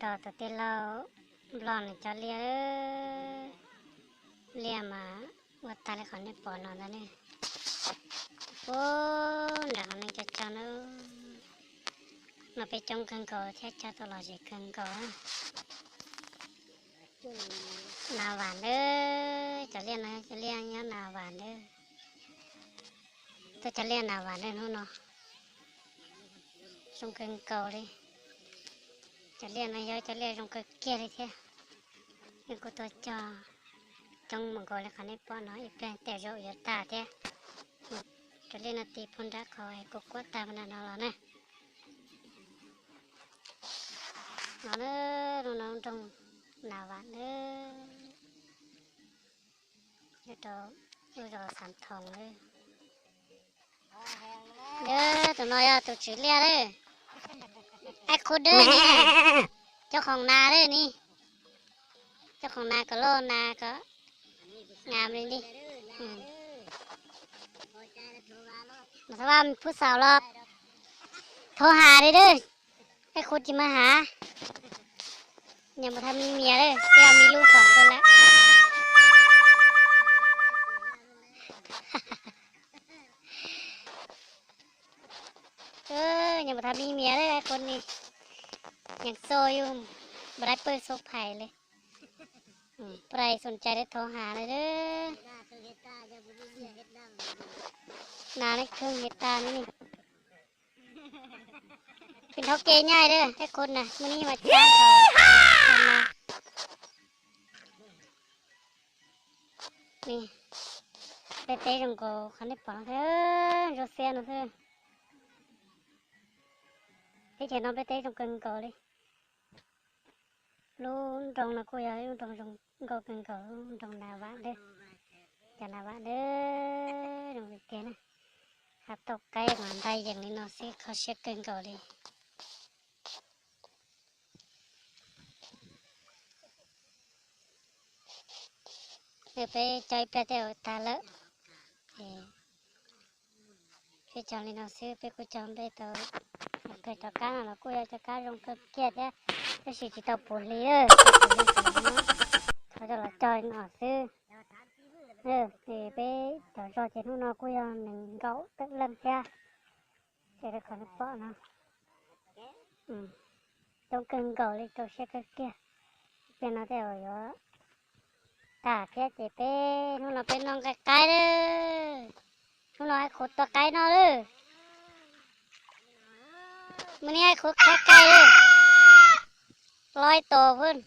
Rau tus tij laug Nplog nws cov liaj, liaj mas ua tag li qhov nej pom no ntag ne. Puag nram qhov nej cov cog na, no peb coob kawg nkaus thiab cog tau lom zem kawg nkaus. Nas vam ntawd, cov liaj no cov liaj nyob nas vam ntawd. Tuaj cog liaj nas vam ntawd hnub no zoo kawg nkaus li. Cov liaj no yog cov liaj zoo kawg kiag li thiab. Yeej kuj tuaj cog coob mus nkaus li qhov nej pom no, ib pliag tej zaum yuav tag thiab. Cov liaj no ti puag nrab qhov kuv kuaj tag nram no los na. No na, no nroog Nas Vam na, nyob rau lub zos Xav Thoos na. Tus no yog tus tswv liaj lawm, Aib Qhub Dawb, cov khoom nas lawm ne, cov khoom nas kom loj nas kom ngam li li. Mas thov Vaj Phub Xaus los thov has li lawm, Aib Qhub tsis mag has. Nyob mus thab mi mias lawm, twb yog mi lub xoom xwb lawm. Nyob mus thab mi mias lawm, Aib Qhub ni, nyeem xo yus, npam dai pawg xo phais li. Pab rais xom cai li thov has li lawm. Nas li kheej li tas li. Peb dhau kev nyaij lawm, Aib Qhub na, mus ni mas cab thaum no. Peb teb zoo nkaus qhov nej pom no thiab, zoo xiab no xwb. Teb chaws no peb teb zoo kawg nkaus li. Lub nroog no kuj yog lub nroog zoo nkauj kawg nkaus, lub nroog Nas Vam Dawb. Cov Nas Vam Dawb zoo li tiag na. Hav tauj qaib mas ntais yees li no xwb, kho siab kawg nkaus li. Peb cog ib pliag tej zaum tag lawm. Peb cog li no xwb, peb kuj cog npe tau. Kawg cov kab no los kuj yog cov kab zoo kawg kiag thiab, tab sis tsis tau puv hli, thov coj los cog li no xwb. Peb cov zog ces hnub no kuj yog nees nkaum tawm leej thiab. Ces li qhov nej pom no, coob kawg nkaus li, rau siab kawg kiag. Pliag no tej zaum yuav tag thiab ces peb hnub no peb noj nqaij qaib lawm. Hnub no Aib Qhub tua qaib noj lawm. Mus ni Aib Qhub qaib qaib lawm. Loj ib tos phooj.